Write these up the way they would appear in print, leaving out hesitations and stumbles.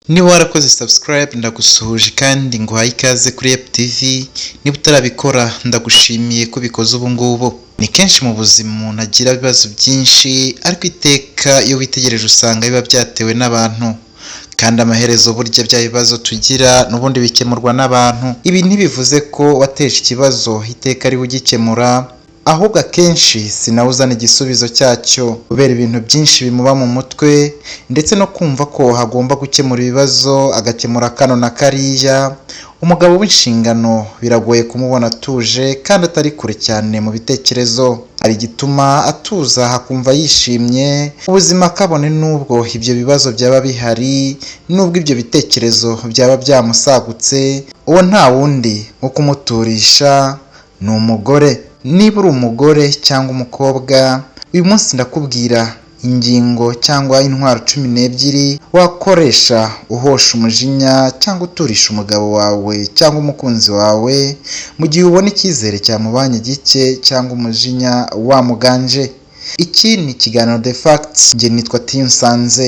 Niba warakoze subscribe, ndagusuhuje kandi nguhaye ikaze kuri Ep TV. Niba utarabikora, ndagushimiye ko ubikoze ubu ngubu. Ni kenshi mu buzima umuntu agira ibibazo byinshi, ariko iteka iyo witegereje usanga biba byatewe n'abantu, kandi amaherezo burya bya bibazo tugira n'ubundi bikemurwa n'abantu. Ibi ntibivuze ko wateje ikibazo iteka ariwe ugikemura, ahubwo akenshi si nawe uzana igisubizo cyacyo, kubera ibintu byinshi bimuba mu mutwe ndetse no kumva ko agomba gukemura ibibazo, agakemura kano na kariya. Umugabo w'inshingano biragoye kumubona atuje kandi atari kure cyane mu bitekerezo. Hari igituma atuza, akumva yishimye ubuzima, kabone n'ubwo ibyo bibazo byaba bihari, n'ubwo ibyo bitekerezo byaba byamusagutse. Uwo nta wundi wo kumuturisha, ni umugore. Niba uri umugore cyangwa umukobwa, uyu munsi ndakubwira ingingo cyangwa intwaro 12 wakoresha uhosha umujinya cyangwa uturisha umugabo wawe cyangwa umukunzi wawe mu gihe ubona icyizere cyamubanye gike cyangwa umujinya wamuganje. Iki ni ikiganiro The Facts, njye nitwa Tiyunsanze.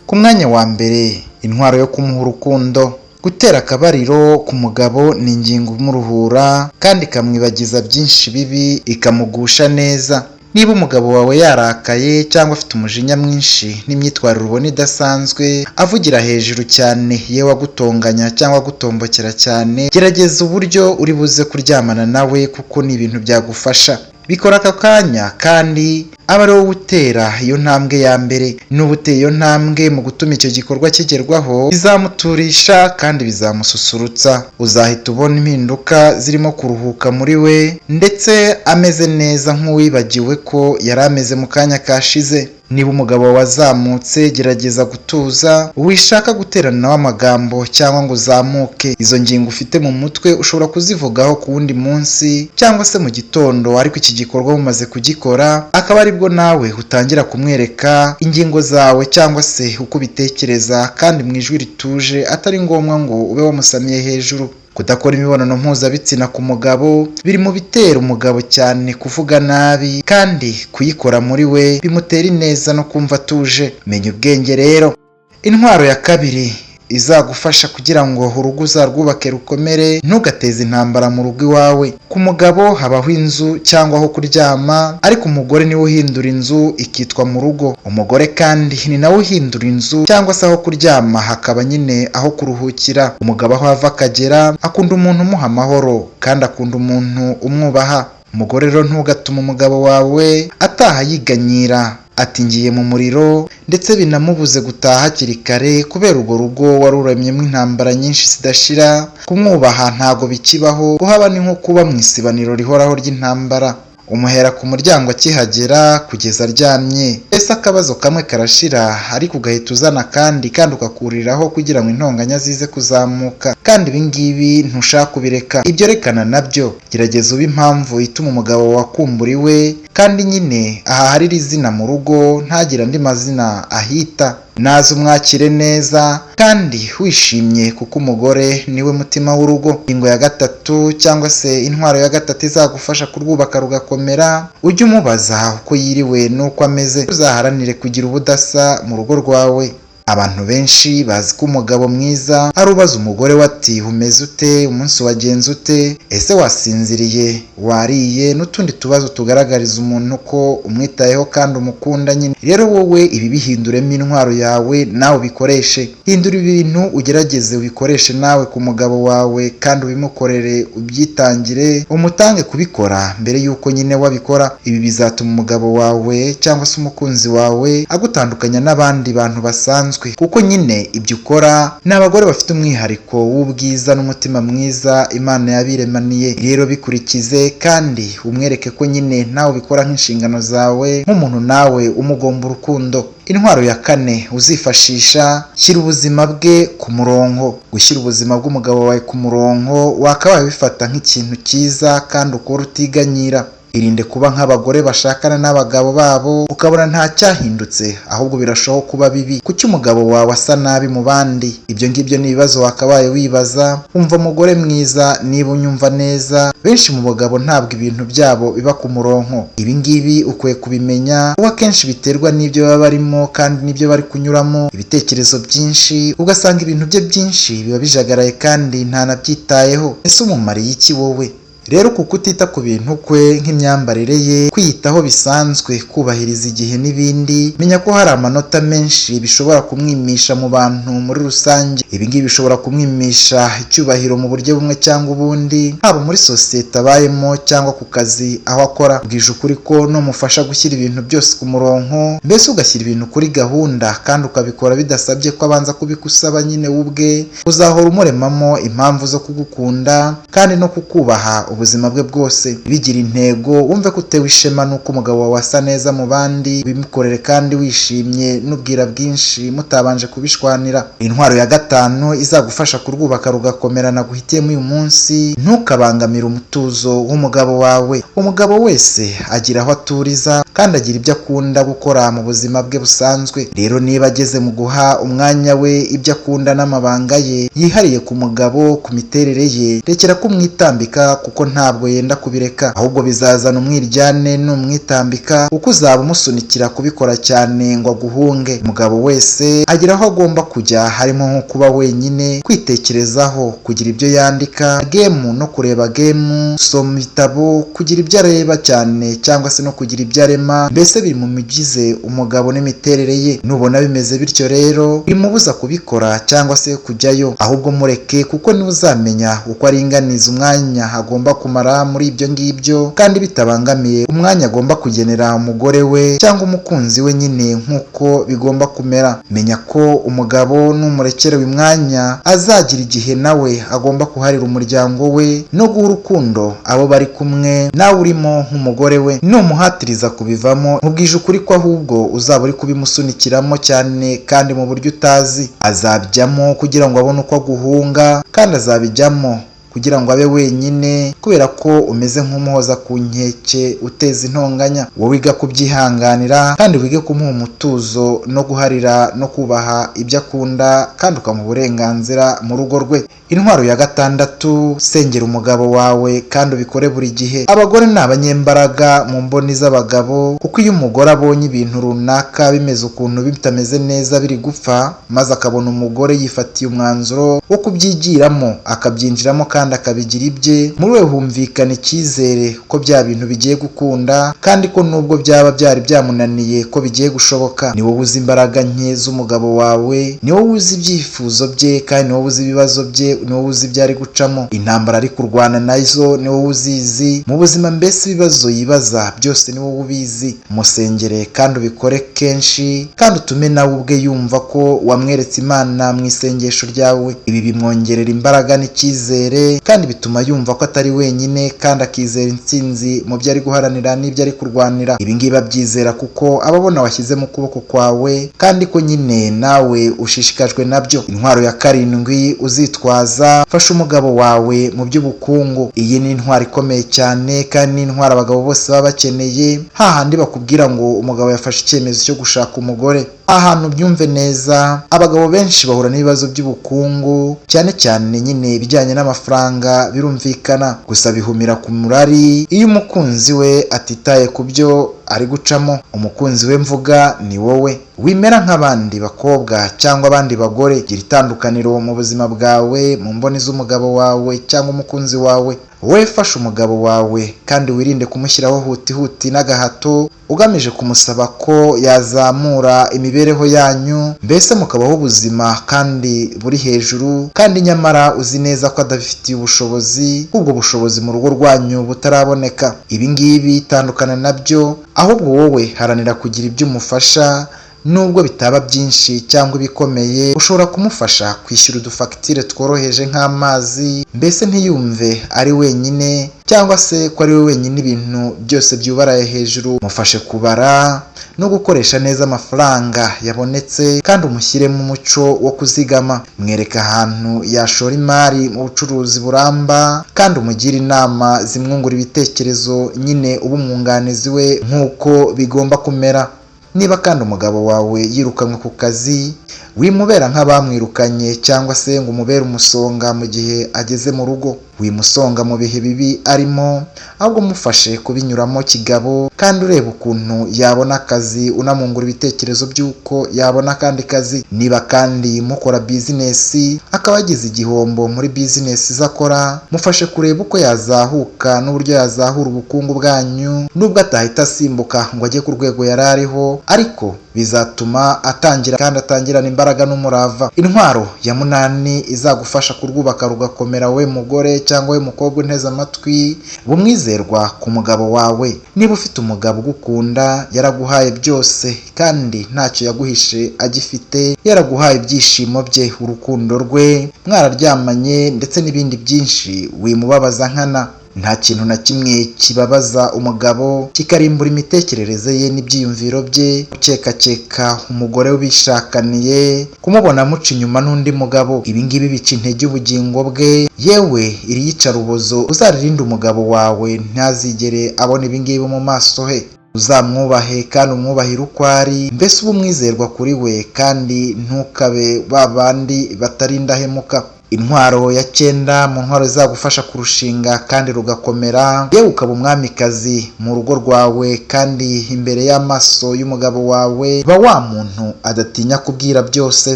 Ku mwanya wa mbere, intwaro yo kumuha urukundo. Gutera akabariro ku mugabo ni ingingo imuruhura kandi ikamwibagiza byinshi bibi, ikamugusha neza. Niba umugabo wawe yarakaye cyangwa afite umujinya mwinshi n'imyitwarire ubona idasanzwe, avugira hejuru cyane, yewe agutonganya cyangwa agutombokera cyane, gerageza uburyo uri buze kuryamana nawe, kuko ni ibintu byagufasha. Bikora aka kanya kandi aba ari wowe utera iyo ntambwe ya mbere. Nuba uteye iyo ntambwe mu gutuma icyo gikorwa kigerwaho, bizamuturisha kandi bizamususurutsa. Uzahita ubona impinduka zirimo kuruhuka muri we, ndetse ameze neza nk'uwibagiwe ko yari ameze mu kanya kashize. Niba umugabo wazamutse, gerageza gutuza, wishaka guterana nawe amagambo cyangwa ngo uzamuke. Izo ngingo ufite mu mutwe ushobora kuzivugaho ku wundi munsi cyangwa se mu gitondo, ariko iki gikorwa mumaze kugikora akaba aribwo nawe utangira kumwereka ingingo zawe cyangwa se uko ubitekereza, kandi mu ijwi rituje, atari ngombwa ngo ube wamusamiye hejuru. Kudakora imibonano mpuzabitsina ku mugabo biri mu bitera umugabo cyane kuvuga nabi, kandi kuyikora muri we bimutera ineza no kumva atuje. Menya ubwenge rero. Intwaro ya kabiri izagufasha kugira ngo urugo uzarwubake rukomere: ntugateze intambara mu rugo iwawe. Ku mugabo habaho inzu cyangwa aho kuryama, ariko umugore niwe uhindura inzu ikitwa mu rugo. Umugore kandi ni nawe uhindura inzu cyangwa se aho kuryama hakaba nyine aho kuruhukira. Umugabo aho ava akagera akunda umuntu umuha amahoro, kandi akunda umuntu umwubaha. Umugore rero, ntugatume umugabo wawe ataha yiganyira ati "Ngiye mu muriro", ndetse binamubuze gutaha hakiri kare kubera urwo rugo wari uremyemo intambara nyinshi zidashira. Kumwubaha ntago bikibaho, kuhaba ni nko kuba mu isibaniro rihoraho ry'intambara. Umuhera ku muryango akihagera kugeza aryamye. Ese akabazo kamwe karashira, ariko ugahita uzana akandi kandi ukakuriraho kugira ngo intonganya zize kuzamuka, kandi ibi ngibi ntushaka kubireka. Ibyo rekana nabyo, gerageza ube impamvu ituma umugabo wakumbura iwe, kandi nyine aha hari izina mu rugo, ntagire andi mazina ahita. Naza umwakire neza kandi wishimye, kuko umugore niwe mutima w'urugo. Ingingo ya gatatu cyangwa se intwaro ya gatatu izagufasha kurwubaka rugakomera: ujye umubaza uko yiriwe n'uko ameze. Uzaharanire kugira ubudasa mu rugo rwawe. Abantu benshi bazi ko umugabo mwiza ari ubaza umugore we ati "Umeze ute? Umunsi wagenze ute? Ese wasinziriye? Wariye?" n'utundi tubazo tugaragariza umuntu ko umwitayeho kandi umukunda nyine. Rero wowe ibi bihinduremo intwaro yawe, nawe ubikoreshe. Hindura ibintu, ugerageze ubikoreshe nawe ku mugabo wawe, kandi ubimukorere, ubyitangire, umutange kubikora mbere y'uko nyine wabikora. Ibi bizatuma umugabo wawe cyangwa se umukunzi wawe agutandukanya n'abandi bantu basanzwe, kuko nyine ibyo ukora ni abagore bafite umwihariko w'ubwiza n'umutima mwiza Imana yabiremaniye. Rero bikurikize kandi umwereke ko nyine nawe ubikora nk'inshingano zawe, nk'umuntu nawe umugomba urukundo. Intwaro ya kane uzifashisha: shyira ubuzima bwe ku murongo. Gushyira ubuzima bw'umugabo wawe ku murongo wakabaye ubifata nk'ikintu cyiza kandi ukora utiganyira. Irinde kuba nk'abagore bashakana n'abagabo babo ukabona nta cyahindutse, ahubwo birashaho kuba bibi. Kuki umugabo wawe asa nabi mu bandi? Ibyo ngibyo ni ibibazo wakabaye wibaza. Umva mugore mwiza, niba unyumva neza, benshi mu bagabo ntabwo ibintu byabo biba ku murongo. Ibi ngibi ukwiye kubimenya kuko akenshi biterwa n'ibyo baba barimo kandi n'ibyo bari kunyuramo, ibitekerezo byinshi, ugasanga ibintu bye byinshi biba bijagaraye kandi ntanabyitayeho. Ese umumariye iki wowe? Rero kuko utita ku bintu kwe nk'imyambarire ye, kwiyitaho bisanzwe, kubahiriza igihe n'ibindi, menya ko hari amanota menshi bishobora kumwimisha mu bantu muri rusange. Ibi ngibi bishobora kumwimisha icyubahiro mu buryo bumwe cyangwa ubundi, haba muri sosiyete abayemo cyangwa ku kazi aho akora. Bwije ukuri ko numufasha gushyira ibintu byose ku murongo, mbese ugashyira ibintu kuri gahunda kandi ukabikora bidasabye ko abanza kubikusaba nyine we ubwe, uzahora umuremamo impamvu zo kugukunda kandi no kukubaha ubuzima bwe bwose. Bigira intego, wumve ko utewe ishema n'uko umugabo wawe asa neza mu bandi, bimukorere kandi wishimye n'ubwira bwinshi mutabanje kubishwanira. Intwaro ya gatanu izagufasha kurwubaka rugakomera naguhitiyemo uyu munsi, ntukabangamire umutuzo w'umugabo wawe. Umugabo wese agira aho aturiza kandi agira ibyo akunda gukora mu buzima bwe busanzwe. Rero niba ageze mu guha umwanya we ibyo akunda n'amabanga ye yihariye ku mugabo, ku miterere ye, rekera kumwitambika kuko ntabwo yenda kubireka, ahubwo bizazana umwiryane n'umwitambika kuko uzaba umusunikira kubikora cyane ngo aguhunge. Umugabo wese agira aho agomba kujya, harimo nko kuba wenyine, kwitekerezaho, kugira ibyo yandika, game no kureba game, gusoma ibitabo, kugira ibyo areba cyane cyangwa se no kugira ibyo arema, mbese biri mu bigize umugabo n'imiterere ye. Nubona bimeze bityo rero, bimubuza kubikora cyangwa se kujyayo, ahubwo mureke kuko niwe uzamenya uko aringaniza umwanya agomba kumara muri ibyo ngibyo kandi bitabangamiye umwanya agomba kugenera umugore we cyangwa umukunzi we nyine nk'uko bigomba kumera. Menya ko umugabo numurekera uyu mwanya azagira igihe nawe agomba kuharira umuryango we no guha urukundo abo bari kumwe, nawe urimo nk'umugore we. Numuhatiriza kubivamo, nkubwije ukuri ko ahubwo uzaba uri kubimusunikiramo cyane kandi mu buryo utazi. Azabijyamo kugira ngo abone uko aguhunga, kandi azabijyamo kugira ngo abe wenyine kubera ko umeze nk'umuhoza ku nkeke uteza intonganya. Wowe wiga kubyihanganira kandi wige kumuha umutuzo no guharira no kubaha ibyo akunda kandi ukamuha uburenganzira mu rugo rwe. Intwaro ya gatandatu, sengera umugabo wawe kandi ubikore buri gihe. Abagore ni abanyembaraga mu mboni z'abagabo, kuko iyo umugore abonye ibintu runaka bimeze ukuntu bitameze neza biri gupfa, maze akabona umugore yifatiye umwanzuro wo kubyigiramo akabyinjiramo kandi akabigira ibye, muri we humvikana icyizere ko bya bintu bigiye gukunda kandi ko nubwo byaba byari byamunaniye ko bigiye gushoboka. Ni wowe uzi imbaraga nke z'umugabo wawe, ni wowe uzi ibyifuzo bye kandi ni wowe uzi ibibazo bye, ni wowe uzi ibyo ari gucamo, intambara ari kurwana nazo ni wowe uzizi mu buzima, mbese ibibazo yibaza byose ni wowe ubizi. Musengere kandi ubikore kenshi kandi utume nawe ubwe yumva ko wamweretse Imana mu isengesho ryawe. Ibi bimwongerera imbaraga n'icyizere kandi bituma yumva ko atari wenyine kandi akizera intsinzi mu byo ari guharanira n'ibyo ari kurwanira. Ibi ngibi abyizera kuko aba abona washyize mu kuboko kwawe kandi ko nyine nawe ushishikajwe nabyo. Intwaro ya karindwi uzitwaza, fasha umugabo wawe mu by'ubukungu. Iyi ni intwaro ikomeye cyane kandi ni intwaro abagabo bose baba bakeneye, hahandi bakubwira ngo umugabo yafashe icyemezo cyo gushaka umugore. Ahantu byumve neza, abagabo benshi bahura n'ibibazo by'ubukungu cyane cyane nyine ibijyanye n'amafaranga birumvikana, gusa bihumira ku murari iyo umukunzi we atitaye ku byo ari gucamo. Umukunzi we mvuga ni wowe. Wimera nk'abandi bakobwa cyangwa abandi bagore, gira itandukaniro mu buzima bwawe, mu mboni z'umugabo wawe cyangwa umukunzi wawe. Wowe fasha umugabo wawe kandi wirinde kumushyiraho huti huti n'agahato ugamije kumusaba ko yazamura imibereho yanyu, mbese mukabaho ubuzima kandi buri hejuru, kandi nyamara uzi neza ko adabifitiye ubushobozi, ubwo bushobozi mu rugo rwanyu butaraboneka. Ibi ngibi tandukana nabyo, ahubwo wowe haranira kugira ibyo umufasha Nubwo bitaba byinshi cyangwa ibikomeye, ushobora kumufasha kwishyura udufagitire tworoheje nk'amazi, mbese ntiyumve ari wenyine cyangwa se ko ari we wenyine ibintu byose byubaraye hejuru. Mufashe kubara no gukoresha neza amafaranga yabonetse kandi umushyiremo umuco wo kuzigama. Mwereke ahantu yashora imari mu bucuruzi buramba kandi umugire inama zimwungura ibitekerezo, nyine ube umwunganizi we nk'uko bigomba kumera. Niba kandi umugabo wawe yirukanwe ku kazi, wimubera nk'abamwirukanye cyangwa se ngo umubere umusonga mu gihe ageze mu rugo. Wimusonga mu bihe bibi arimo, ahubwo umufashe kubinyuramo kigabo kandi ureba ukuntu yabona akazi, unamwungura ibitekerezo by'uko yabona akandi kazi. Niba kandi mukora bizinesi akaba yagize igihombo muri bizinesi ze akora, mufashe kureba uko yazahuka n'uburyo yazahura ubukungu bwanyu, nubwo atahita asimbuka ngo ajye ku rwego yari ariho, ariko bizatuma atangira kandi atangirana imbaraga n'umurava. Intwaro ya munani izagufasha kurwubaka rugakomera, we mugore cyangwa we mukobwa unteze amatwi, bumwizerwa ku mugabo wawe. Niba ufite umugabo ugukunda, yaraguhaye byose kandi ntacyo yaguhishe agifite, yaraguhaye ibyishimo bye, urukundo rwe, mwararyamanye ndetse n'ibindi byinshi, wimubabaza nkana. Nta kintu na kimwe kibabaza umugabo kikarimbura imitekerereze ye n'ibyiyumviro bye, gukekakeka umugore w'ibishakaniye, kumubona amuca inyuma n'undi mugabo. Ibi ngibi bica intege ubugingo bwe, yewe iri yicarubozo uzaririnde umugabo wawe ntazigere abona ibi ngibi mu maso he. Uzamwubahe kandi umwubahire uko ari, mbese ube umwizerwa kuri we kandi ntukabe ba bandi batari indahemuka. Intwaro ya cyenda mu ntwaro izagufasha kurushinga kandi rugakomera, yewe ukaba umwamikazi mu rugo rwawe kandi imbere y'amaso y'umugabo wawe, ba wa muntu adatinya kubwira byose.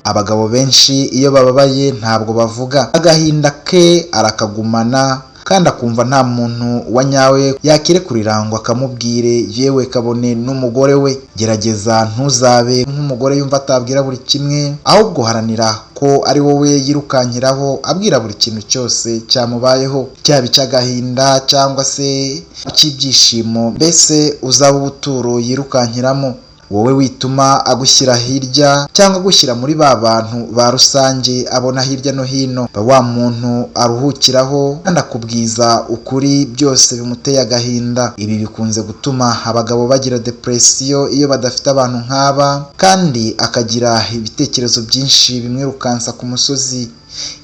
Abagabo benshi iyo bababaye ntabwo bavuga, agahinda ke arakagumana kandi akumva nta muntu wa nyawe yakirekurira ngo akamubwire, yewe kabone n'umugore we. Gerageza ntuzabe nk'umugore yumva atabwira buri kimwe, ahubwo haranira ko ari wowe yirukankiraho abwira buri kintu cyose cyamubayeho, cyaba icy'agahinda cyangwa se icy'ibyishimo, mbese uzaba ubuturo yirukankiramo. Wowe wituma agushyira hirya cyangwa agushyira muri ba bantu ba rusange abona hirya no hino. Ba wa muntu aruhukiraho kandi akubwiza ukuri byose bimuteye agahinda. Ibi bikunze gutuma abagabo bagira depresiyo iyo badafite abantu nk'aba, kandi akagira ibitekerezo byinshi bimwirukansa ku musozi.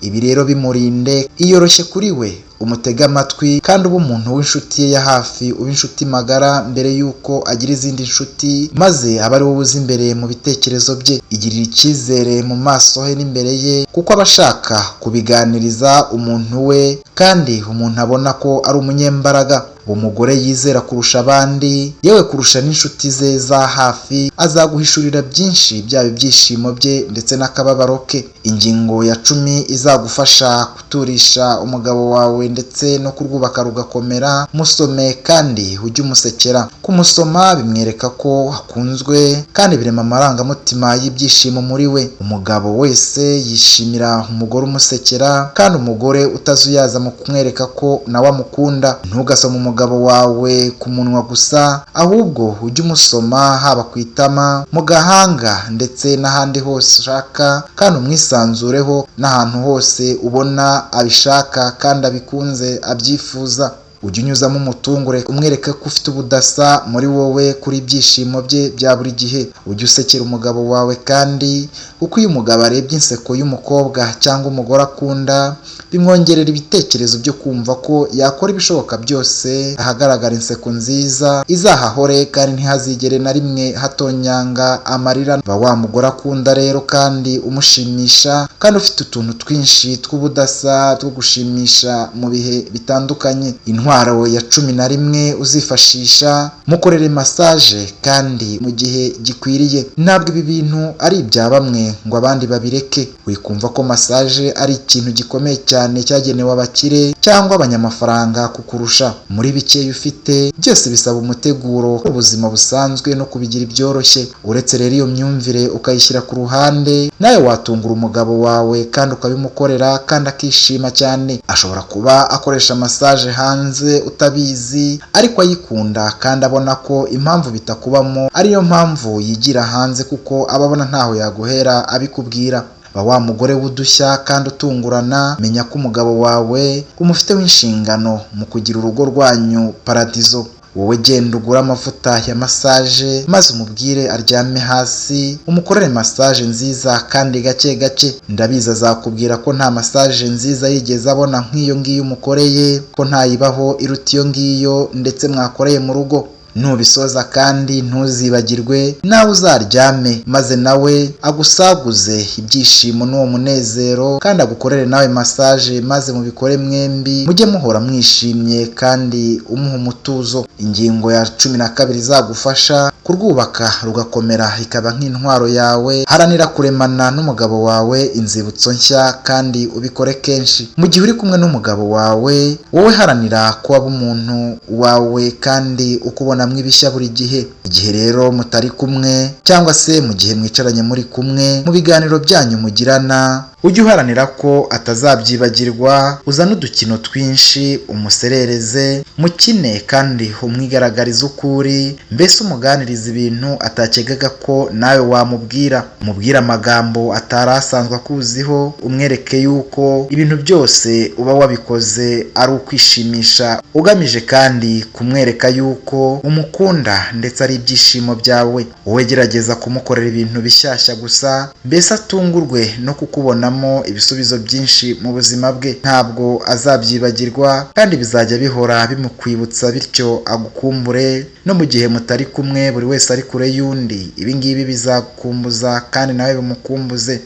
Ibi rero bimurinde, iyoroshye kuri we, umutege amatwi kandi ube umuntu w'inshuti ye ya hafi, ube inshuti magara mbere y'uko agira izindi nshuti, maze abe ari wowe uza imbere mu bitekerezo bye. Igirira icyizere mu maso he n'imbere ye, kuko aba ashaka kubiganiriza umuntu we kandi umuntu abona ko ari umunyembaraga. Umugore yizera kurusha abandi, yewe kurusha n'inshuti ze za hafi, azaguhishurira byinshi byaba ibyishimo bye ndetse n'akababaro ke. Ingingo ya 10 izagufasha kuturisha umugabo wawe ndetse no kurwubaka rugakomera, musome kandi ujye umusekera. Kumusoma bimwereka ko akunzwe kandi birema amarangamutima y'ibyishimo muri we. Umugabo wese yishimira umugore umusekera kandi umugore utazuyaza mu kumwereka ko nawe amukunda. Ntugasome umugabo wawe ku munwa gusa, ahubwo ujye umusoma haba ku itama, mu gahanga ndetse n'ahandi hose ushaka, kandi umwisanzureho n'ahantu hose ubona abishaka kandi abikunze abyifuza. Ujye unyuzamo umutungure umwereke ko ufite ubudasa muri wowe kuri ibyishimo bye bya buri gihe. Ujye usekera umugabo wawe kandi, kuko iyo umugabo arebye inseko y'umukobwa cyangwa umugore akunda, bimwongerera ibitekerezo byo kumva ko yakora ibishoboka byose ahagaragara inseko nziza izahahore kandi ntihazigere na rimwe hatonyanga amarira. Ba wa mugore akunda rero kandi umushimisha, kandi ufite utuntu twinshi tw'ubudasa two gushimisha mu bihe bitandukanye. Intwaro ya 11 uzifashisha, mukorere massage kandi mu gihe gikwiriye. Ntabwo ibi bintu ari ibya bamwe ngo abandi babireke. Wikumva ko massage ari ikintu gikomeye cyane cyagenewe abakire cyangwa abanyamafaranga kukurusha. Muri bikeya ufite byose bisaba umuteguro ubuzima busanzwe no kubigira ibyoroshye. Uretse rero iyo myumvire ukayishyira ku ruhande, nawe watungura umugabo wawe kandi ukabimukorera kandi akishima cyane. Ashobora kuba akoresha massage hanze hanze utabizi, ariko ayikunda kandi abona ko impamvu bitakubamo ariyo mpamvu yigira hanze, kuko aba abona ntaho yaguhera abikubwira. Ba wa mugore w'udushya kandi utungurana. Menya ko umugabo wawe umufiteho inshingano mu kugira urugo rwanyu paradizo. Wowe genda ugure amavuta ya massage, maze umubwire aryame hasi, umukorere massage nziza kandi gake gake. Ndabizi azakubwira ko nta massage nziza yigeze abona nk'iyo ngiyo umukoreye, ko ntayibaho iruta iyo ngiyo ndetse mwakoreye mu rugo. Nubisoza kandi ntuzibagirwe nawe uzaryame, maze nawe agusaguze ibyishimo n'uwo munezero, kandi agukorere nawe massage, maze mubikore mwembi, mujye muhora mwishimye kandi umuha umutuzo. Ingingo ya 12 izagufasha kurwubaka rugakomera ikaba nk'intwaro yawe: haranira kuremana n'umugabo wawe inzibutso nshya kandi ubikore kenshi. Mu gihe uri kumwe n'umugabo wawe, wowe haranira kuba umuntu wawe kandi ukubonamo ibishya buri gihe. Igihe rero mutari kumwe, cyangwa se mu gihe mwicaranye muri kumwe, mu biganiro byanyu mugirana, ujye uharanira ko atazabyibagirwa. Uzane udukino twinshi, umuserereze, mukine kandi umwigaragarize uko uri, mbese umuganiriza ibintu atakegaga ko nawe wamubwira. Umubwire amagambo atari asanzwe akuziho, umwereke yuko ibintu byose uba wabikoze ari ukwishimisha, ugamije kandi kumwereka yuko umukunda ndetse ari ibyishimo byawe. Wowe gerageza kumukorera ibintu bishyashya gusa, mbese atungurwe no kukubonamo ibisubizo byinshi mu buzima bwe. Ntabwo azabyibagirwa kandi bizajya bihora bimukwibutsa, bityo agukumbure no mu gihe mutari kumwe, buri wese ari kure y'undi. Ibi ngibi bizagukumbuza kandi nawe bimukumbuze.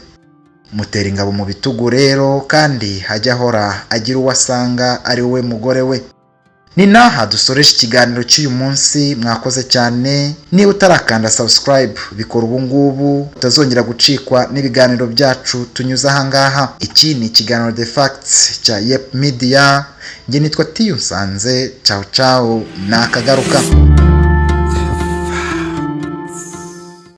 Mutera ingabo mu bitugu rero, kandi hajya ahora agira uwo asanga ari we mugore we. Ni naha dusoreje ikiganiro cy'uyu munsi. Mwakoze cyane. Niba utarakanda subscribe, bikora ubu ngubu, utazongera gucikwa n'ibiganiro byacu tunyuze ahangaha. Iki ni ikiganiro The Facts cya Yep Media. Njye nitwa Tiyu Nsanze. Ciao ciao, nakagaruka.